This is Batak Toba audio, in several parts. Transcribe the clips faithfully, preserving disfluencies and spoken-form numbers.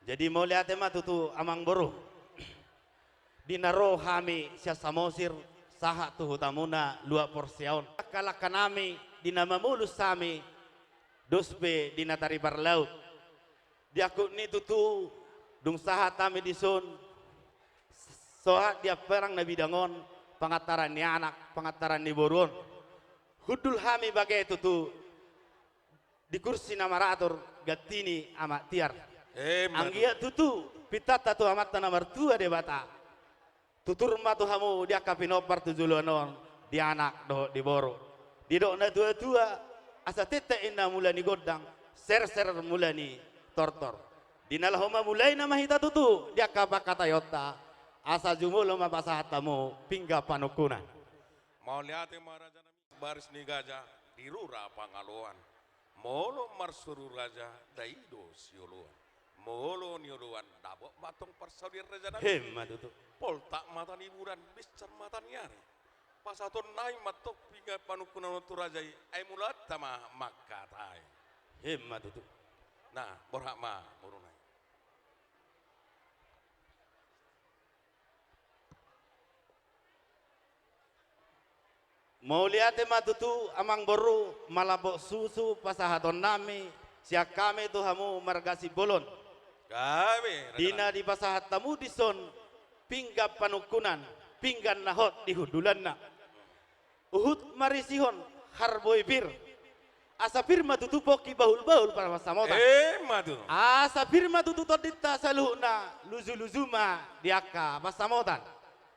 Jadi mauliate ma tutu amangboru. Di na ro hami sian Samosir, sahat tu hutamuna Luat Porsea on. Langka-langka nami, di na mamolus hami, dos pe di na taribar laut. Di angkup ni tutu, dung sahat hami dison, sahat di amparang na bidang on, pangantaran ni anak, pangantaran ni boru on. Hundul hami bage tutu, di kursi na maratur, ganti ni amak tiar. Emma tutu. Anggiat tutu, pintanta tu Amanta na martua Debata. Tutur ma tu hamu di angka pinompar tu joloan on, di anak dohot di boru. Didok na tua-tua, asa tentet inna mula ni gondang, serser mula ni tortor. Di na laho mamulai nama hita tutu, di angka pangkataionta, asa jumolo ma pasahat hamu, pinggan panungkunan. Mauliate ma raja nami. Baris ni gaja di rura Pangaloan. Molo marsoru raja, dai do sioloan. Molo nioloan, dapot ma antong parsaulian raja nami. Emma tutu. Poltak mata ni bulan, binsar mata ni ari. Pasahaton nami ma antong pinggan panungkunan on tu raja i, ai mulaanta ma mangkatai. Emma tutu. Nah, borhat ma boru nai. Mauliate ma tutu amangboru, malambok susu pasahaton nami sian hami tu hamu marga Simbolon. Gabe, raja nami. Di na dipasahat hamu dison pinggan panungkunan, pinggan na hot di hundulanna. Huhut marisihon harboi pir. Asa pir ma tutu pongki bahul-bahul pansamotan. Emma tutu. Asa pir ma tutu tondinta saluhutna luju-luju ma di angka pansamotan.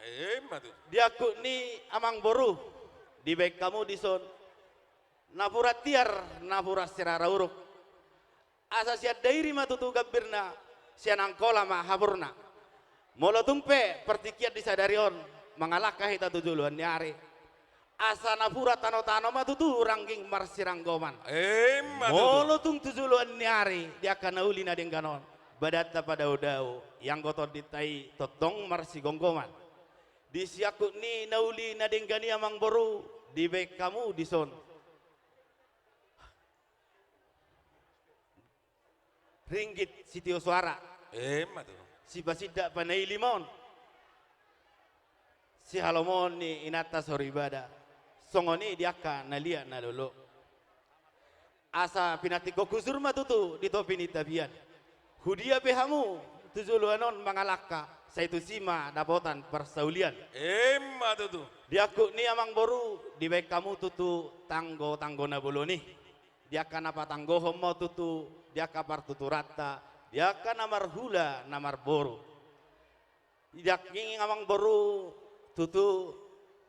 Emma tutu. Di angkup ni amangboru, dibaen hamu dison napuran tiar, napuran sirara uruk. Asa sian dairi ma tutu gambirna, sian Angkola ma haburna. Molo tung pe partingkian di sadari on, mangalangka hita tu joloan ni ari. Asa napuran tano-tano ma tutu rangging marsiranggoman. Emma tutu. Molo tung tu joloan ni ari, di angka na uli na denggan on, badanta padao-dao, ianggo tondinta i tongtong marsigomgoman. Di siangkup ni na uli na denggan i amangboru, dibaen hamu dison ringgit sitio soara. Emma tutu. Sipasindak panaili ma on. Sihalomohon ni inanta soripada. Songon i di angka na liat na lolo. Asa pinantikhon husur ma tutu di topi ni tapian. Hudia pe hamu tu joloan on mangalangka, sai tusi ma dapotan parsaulian. Emma tutu. Di angkup ni amangboru, dibaen hamu tutu tanggo-tanggo na bolon i. Di angka na patanggohon ma tutu, di angka partuturanta, di angka na marhula na marboru. Di angka i amangboru, tutu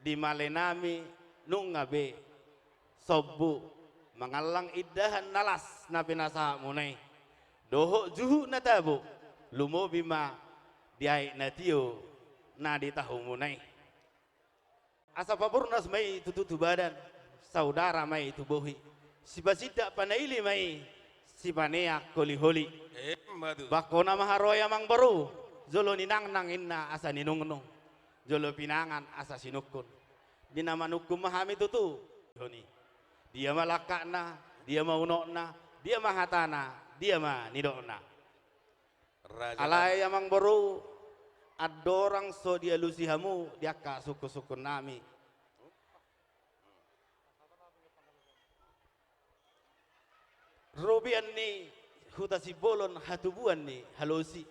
di male nami nunga be sombu mangallang indahan na las na pinasahatmuna i. Dohot juhut na tabo, lumobi ma di aek na tio na di tahumuna i. Asa pabornas ma i tutu tu badan, saudara ma i tu bohi. Sipasindak panaili ma i, sipaneang holi-holi. Emma tutu. Bangkona ma haroa i amangboru, jolo ninangnang inna asa ninungnung, jolo pinangan asa sinungkun. Di na manungkun ma hami tutu, honi. Dia ma langkatna, dia ma unokna, dia ma hatana, dia ma nidokna. Raja. Alai amangboru, andorang so dialusi hamu di angka sungkun-sungkun nami. Robean ni huta Simbolon, hatubuan ni halosi.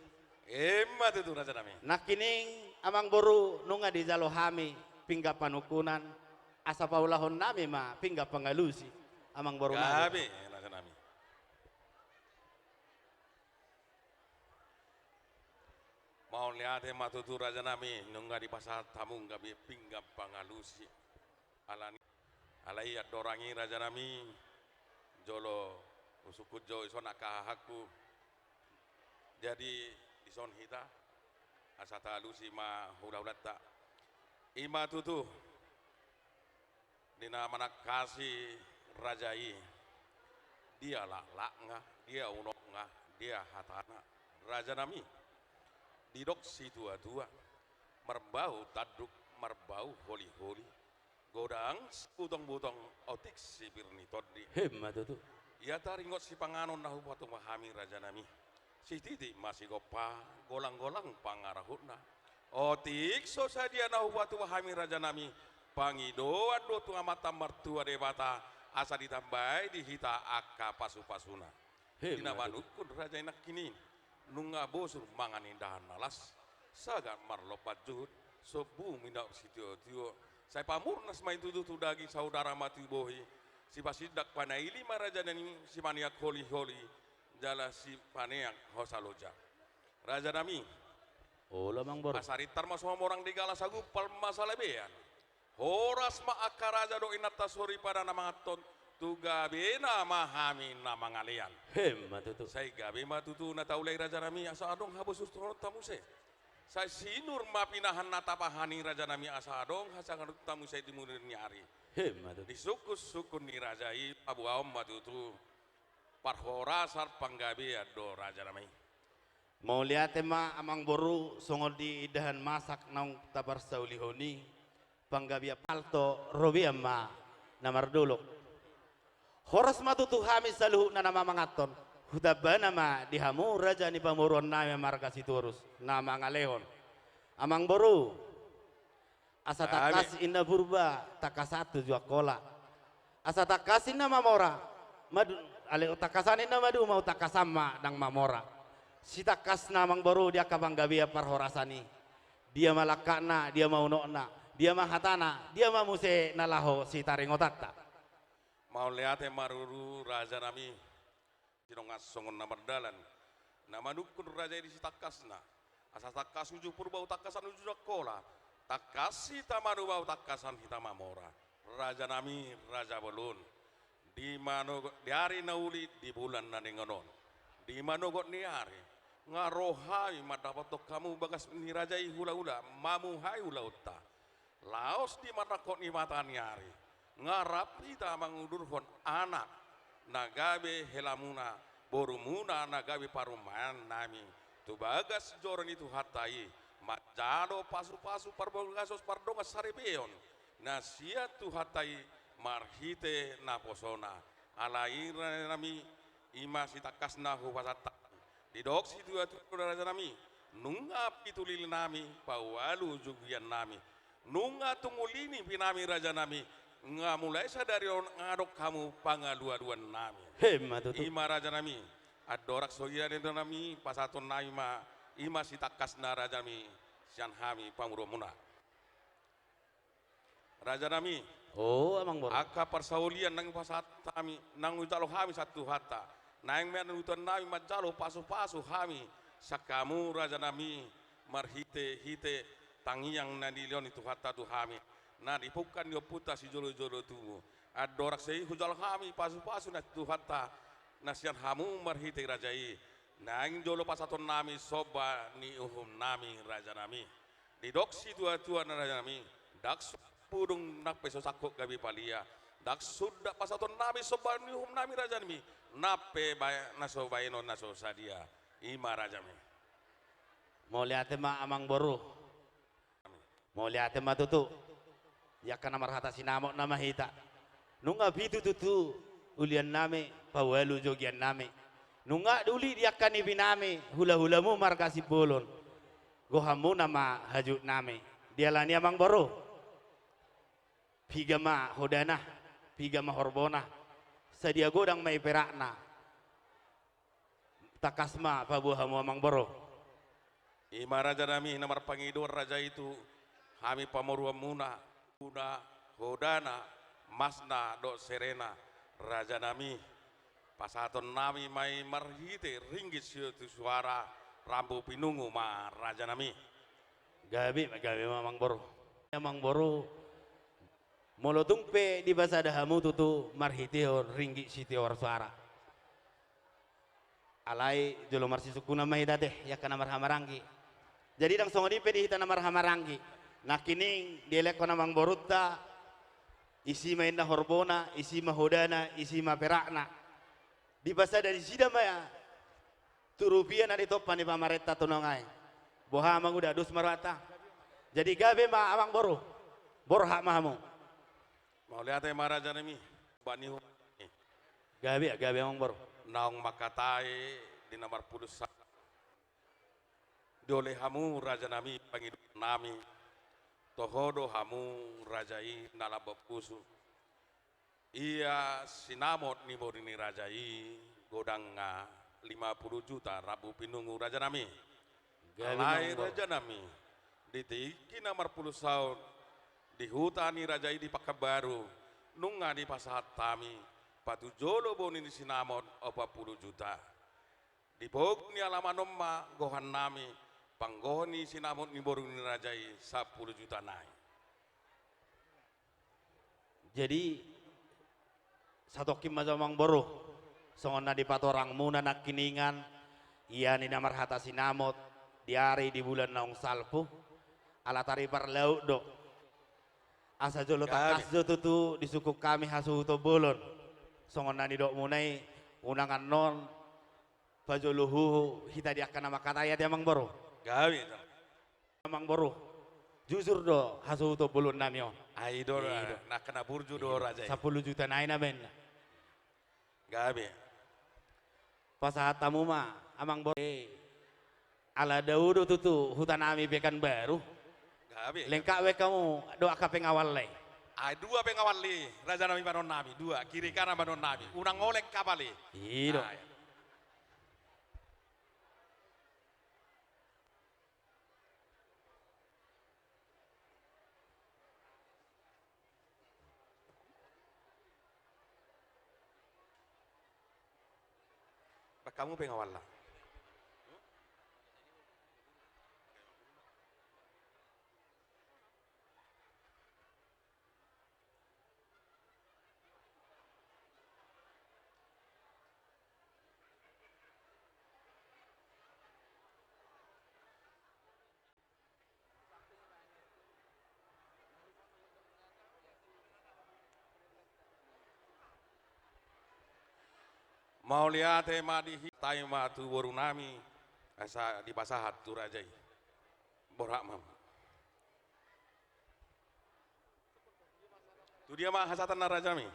Emma tutu raja nami. Nangkining amangboru nunga dijalo hami pinggan panungkunan, asa paulahon nami ma pinggan pangalusi amangboru nami. Gabe, raja nami. Mauliate ma tutu raja nami, nunga dipasahat hamu gabe pinggan pangalusi. Alani, alai andorang i raja nami, jolo husungkun jo dison angka hahangku. Jadi dison hita, asa taalusi ma hula-hulanta. I ma tutu. Di na manangkasi raja i, dia laklakna, dia unokna, dia hatana, raja nami. Didok situa-tua, marbau tanduk, marbau holi-holi, godang sibutong-butong, otik sipir ni tondi. Emma tutu. Ia taringot sipanganon na hupatumpa hami raja nami. Sititi ma sigompa, golang-golang pangarahutna. Otik so sadia na hupatupa hami rajanami, pangidoan do tu Amanta Martua Debata, asa ditambai di hita angka pasu-pasuna. He, di na manungkun raja i nangkining, nunga bosur mangan indahan na las, sagat marlompan juhut, sombu mindaop sitio-tio. Sai pamurnas ma i tutu tu daging, saudara ma tu bohi, sipasindak panaili ma rajanami, sipaneang holi-holi, jala sipaneang hosa loja. Rajanami. Olo, amangboru. Asa rintar ma so mamorang di galas, sagumpal ma salabeian. Horas ma angka raja dohot inanta soripada na manganhon, tu gabena ma hami na mangalean. He, ma tutu. Sai gabe ma tutu na taulai rajanami, asa adong habosuhononta muse. Sai sinur ma pinahan na tapahan i rajanami, asa adong hasangapanta muse di mulir ni ari. He, ma tutu. Di sungkun-sungkun ni raja i paboaon ma tutu parhorasan panggabean do rajanami. Mauliate ma amangboru, songon di indahan masak naung taparsaulihon i, panggabean palto robean ma na mardolok. Horas ma tutu hami saluhutna na mamanganhon, hutambana ma di hamu raja ni pamoruonnami marga Sitorus na mangalehon. Amangboru, asa tangkas ninna Purba, tangkasan tuju Angkola. Asa tangkas ninna Mamora, madu, ale tangkasan ninna maduma, tangkasan ma ndang mamora. Sitangkasna amangboru di angka panggabean parhorasan i. Dia ma langkatna, dia ma unokna, dia ma hatana, dia ma muse na laho sitaringotanta. Mauliate maruru rajanami. Sidongan songon na mardalan, na manungkun raja i di sitangkasna. Asa tangkas uju Purba, tangkasan uju Angkola, tangkas hita maduma, tangkasan hita mamora. Rajanami, raja bolon. Di manogot, di ari na uli, di bulan na denggan on. Di manogot ni ari, nga ro hami mandapothon hamu bagas ni raja i hula-hula, mamuhai ulaonta. Laos di marnangkok ni mata ni ari, nga rap hita mangudurhon anak na gabe helamuna, borumuna na gabe parumaennami, tu bagas joro ni Tuhanta i, manjalo pasu-pasu parbagason pardongan saripeon na sian Tuhanta i marhite naposona. Alai rajanami, i ma sitangkasna hupasahat hami. Didok situa-tua rajanami, nunga pitu lilinami, paualu jogiannami. Nunga tung uli nipinami rajanami, nga mulai sadari on adong hamu pangalualuannami. He, ma tutu. I ma rajanami, andorang so i rajanami, pasahatonnami ma, i ma sitangkasna rajanami, sian hami pamoruonmuna. Rajanami. O, amangboru. Angka parsaulian naung hupasahat hami, naung hujalo hami sian Tuhanta. Naeng ma tutu nami manjalo pasu-pasu hami sian hamu rajanami, marhite-hite tangiang na nilehon ni Tuhanta tu hami, na dipungka ni ompunta sijolo-jolo tubu. Andorang so i hujalo hami pasu-pasu na Tuhanta, na sian hamu marhite raja i. Naeng jolo pasahatonnami somba ni uhumnami rajanami. Didok situa-tua na rajanami, ndang sundat pudung nang pe so sangkot gabe palia, ndang sundat pasahatonnami somba ni uhumnami rajanami, nang pe bae-, na so baenon na so sadia. I ma rajanami. Mauliate ma amangboru. Mauliate ma tutu. Di angka na marhata sinamot nama hita. Nunga pitu tutu uliannami, paualu jogiannami. Nunga uli di angka nipinami, hula-hulamu marga Simbolon. Gohanmuna ma hajutnami. Dialani amangboru. Piga ma hodana, piga ma horbona. Sadia godang ma i perakna. Tangkas ma paboa hamu amangboru. I ma rajanami na marpangidoan raja i tu hami pamoruonmuna, una, hodana, masna dohot serena, rajanami. Pasahatonnami ma i marhite ringgit sitio suara, rambu pinungu ma rajanami. Gabe ma, gabe ma amangboru. Amangboru, molo tung pe dipasada hamu tutu marhitehon ringgit sitio suara. Alai jolo marsisungkunan ma hita ate, i angka na marhahamaranggi. Jadi ndang songon i pe di hita na marhahamaranggi. Nangkining dielekhon amangborunta, isi ma inna horbona, isi ma hodana, isi ma perakna. Dipasada nasida ma ia tu rupia na ditompa ni pamarenta tu nuaeng. Boha manguda dos ma rohanta. Jadi gabe ma amangboru. Borhat ma hamu. Mauliate ma rajanami. Bani hu-, gabe, gabe amangboru. Naung mangkatai di na marpudun sa-, Dioloi hamu raja nami pangidoan nami, toho do hamu raja i na lambok pusu. Ia sinamot ni boru ni raja i godangna lima pulu juta rambu pinunggu raja nami. Gabe. Alai amang boru, raja nami, di tingki na marpulu saut di huta ni raja i di Pakanbaru, nunga dipasahat hami patujolo boru ni sinamot opat pulu juta. Di pogu ni alaman on ma gohan nami panggohi ni sinamot ni boru ni raja i sampulu juta nai. Jadi, satongkin ma jo amang boru, songon na dipatorangmuna nangkiningan, ia ni na marhata sinamot, di ari di bulan naung salpu, ala tariparlaut do. Asa jolo, gabe, tangkas jo tutu disungkun hami hasuhuton bolon. Songon na nidokmuna i, unang annon pajolo huhut hita di angka na mangkatai ate amang boru. Gabe. Amang boru, jujur do hasuhuton bolon nami on. Ai do. I do. Na angka na burju do raja i. Sampulu juta nai na baenna. Gabe. Pasahat hamu ma amang boru. Ala dao do tutu huta nami Pekanbaru. Gabe. Lengkap baen hamu dohot angka pengawalna i. Ai dua pengawal i raja nami baenon nami, dua, kiri kanan baenon nami. Unang oleng kapal i. I do. Ai. Baen hamu pengawalna. Mauliate ma di hita, tai ma tu boru nami, asa dipasahat tu raja i. Borhat ma. Tu dia ma hasahatanna raja nami?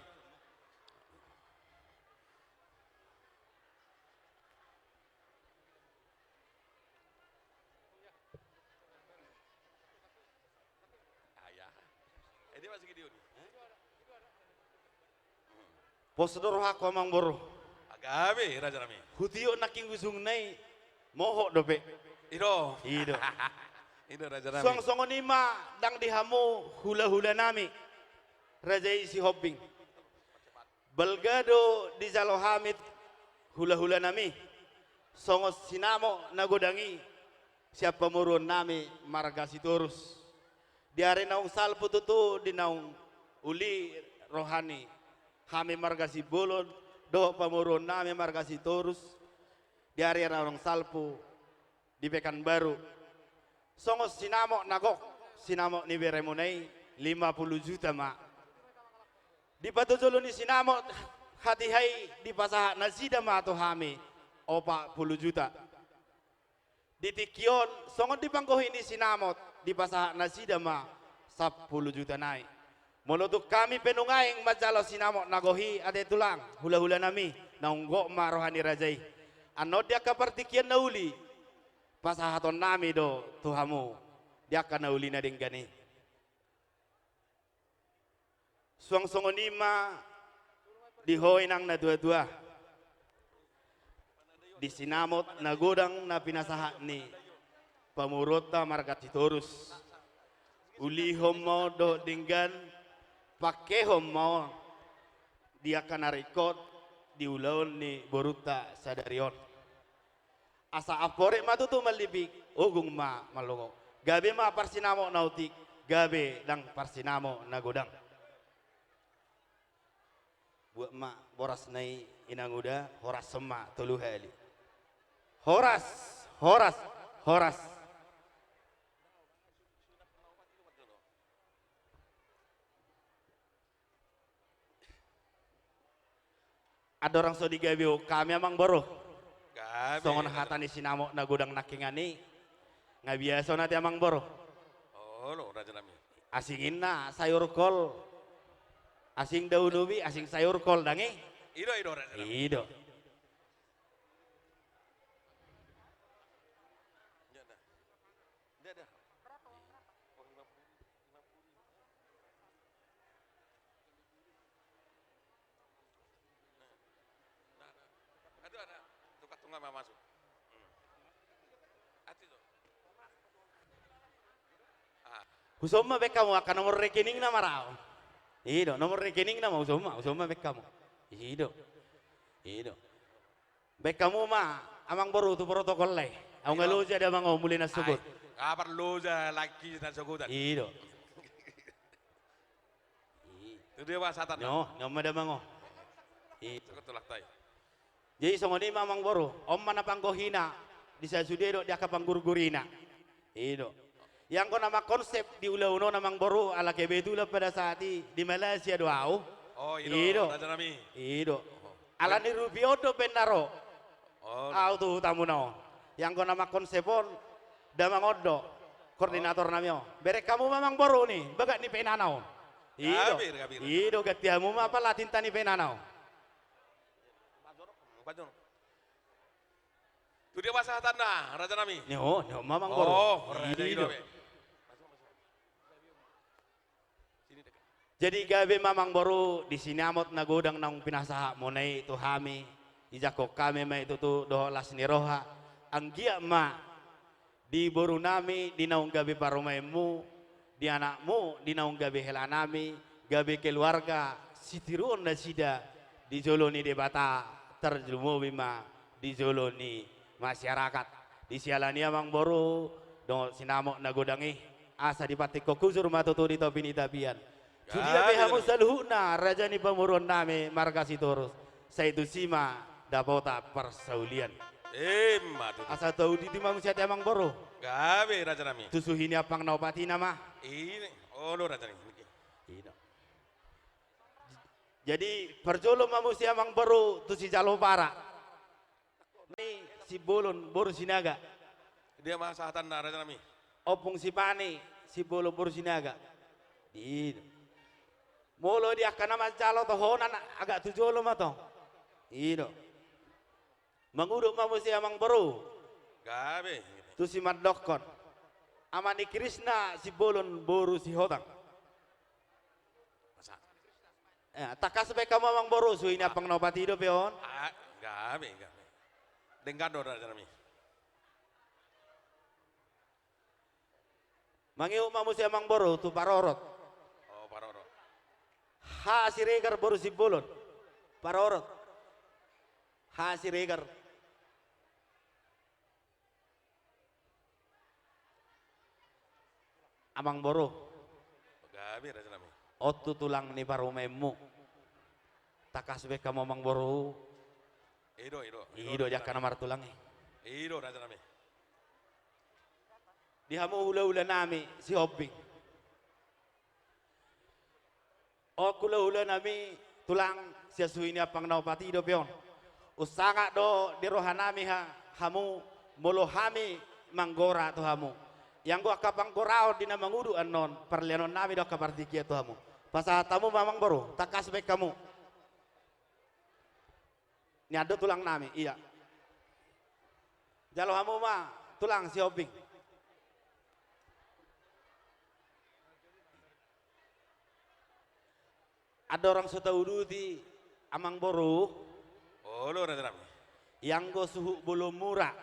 Pos do rohangku amang boru. Gabe raja nami. Hutiop nangkin ujungna i, mohop dope. I do. I do. I do raja nami. Suang songon i ma ndang di hamu hulahula nami, raja i Sihombing. Balga do dijalo hami hulahula nami, songon sinamot na godang i sian pamoruon nami marga Sitorus. Di ari naung salpu tutu di naung uli roha ni hami marga Simbolon dohot pamoruon nami marga Sitorus, di ari naung salpu di Pekanbaru. Songon sinamot na gok, sinamot ni beremuna i, lima pulu juta ma. Di patojolo ni sinamot hatiha i dipasahat nasida ma tu hami opat pulu juta. Di tingki on, songon di panggohi ni sinamot, dipasahat nasida ma sampulu juta nai. Molo tung hami pe nuaeng manjalo sinamot na gok i ate tulang, hulahula nami, naung gok ma roha ni raja i. Annon di angka partingkian na uli, pasahaton nami do tu hamu di angka na uli na denggan i. Suang songon i ma di ho inang na tuatua. Di sinamot na godang na pinasahat ni pamoruonta marga Sitorus, ulihon ma on dohot denggan, pangkehon ma on di angka na ringkot di ulaon ni borunta sadari on. Asa amporik ma tutu mallipik, ogung ma mallongo. Gabe ma parsinamot na otik, gabe nang parsinamot na godang. Buat ma borasna i inanguda, horashon ma tolu hali. Horas, horas, horas. Andorang so digabeon hami amang boru. Gabe. Songon hata ni sinamot na godang nangkiningan i, nga biasa on ate amang boru. Olo, raja nami. Asing inna sayur kol. Asing daun ubi, asing sayur kol, ndang i? I do, i do, raja nami. I do. Masuk. Hmm. Ati do. Ah. Husombun ma baen hamu angka nomor rekeningna ma ra on. I do, nomor rekeningna ma husombun ma, husombun ma baen hamu. I do. I do. Baen hamu ma amangboru tu protokol i. Ahu nga loja damang on, mulai na sogot. Ai, nga parloja, laki na sogotan. I do. I. Tu dia ma sahatanna. Nyo, nyo ma damang on. I. Sogot tu laktai. Jadi songon i ma amangboru, on ma na panggohina di sasude dohot di angka panggurgurina. I do. Ianggo na mangkonsep di ulaon on amangboru, ala kebetulan pada saat i di Malaysia do ahu. Oh, i do, i do. Raja nami. I do. Oh. Ala ni rupiah on do baen na ro. Oh. Ahu tu hutamuna on. Ianggo na mangkonsep on damang on do. Koordinator nami on. Bereng hamu ma amangboru ni bagas ni penana on. I do. Gabe, gabe, gabe. I do, ganti hamu ma pala tinta ni penana on. Tu dia ma sahatanna, raja nami? Nyo, nyo ma amangboru. Oh, raja i do. I do. Jadi gabe ma amangboru, di sinamot na godang naung pinasahatmuna i tu hami, dijangkon hami ma i tutu dohot las ni roha, anggiat ma di boru nami di naung gabe parumaenmu, di anakmu di naung gabe hela nami, gabe keluarga sitiruon nasida di jolo ni Debata, tarlumobi ma di jolo ni masyarakat. Di siala ni i amangboru, dohot sinamot na godang i, asa dipantikhon hujur ma tutu di topi ni tapian. Tu dia pe hamu saluhutna raja ni pamoruon nami marga Sitorus, sai tusi ma dapotan parsaulian. Emma tutu. Asa tauditi ma muse ate amangboru. Gabe raja nami. Tu suhi ni ampang na opat i nama. I do, olo raja nami. I do. Jadi parjolo ma muse amangboru tu sijalo bara ni Simbolon boru Sinaga. Dia ma sahatanna raja nami? Ompung Sipani Simbolon boru Sinaga. I do. Molo di angka na manjalo tohonan agak tu jolo ma tong. I do. Mangudut ma muse amangboru. Gabe. Tu simandokkon. Ama ni Krisna Simbolon boru Sihotang. Masa? Eh, tangkas baen hamu amangboru, suhi ni ampang na opat i dope on. Ah, gabe, gabe. Denggan do raja nami. Mangihut ma muse amangboru tu parorot. Oh, parorot. Ha Siregar boru Simbolon. Parorot. Ha Siregar. Amangboru. Gabe raja nami. On tu tulang ni parumaenmu. Tangkas baen hamu amangboru. I do, i do. I do, i do di angka na martulang i. I do raja nami. Di hamu hulahula nami Sihombing. O hulahula nami tulang, sian suhi ni ampang na opat i dope on. Unsangap do di roha nami ha, hamu, molo hami manggora tu hamu. Ianggo angka panggoraon di na mangudut annon, parleanon nami do angka partingkian tu hamu. Pasahat hamu ma amangboru, tangkas baen hamu. Nian do tulang nami, ia. Jalo hamu ma tulang Sihombing. Andorang so tauduti amangboru. Olo raja nami. Ianggo suhut bolon mura.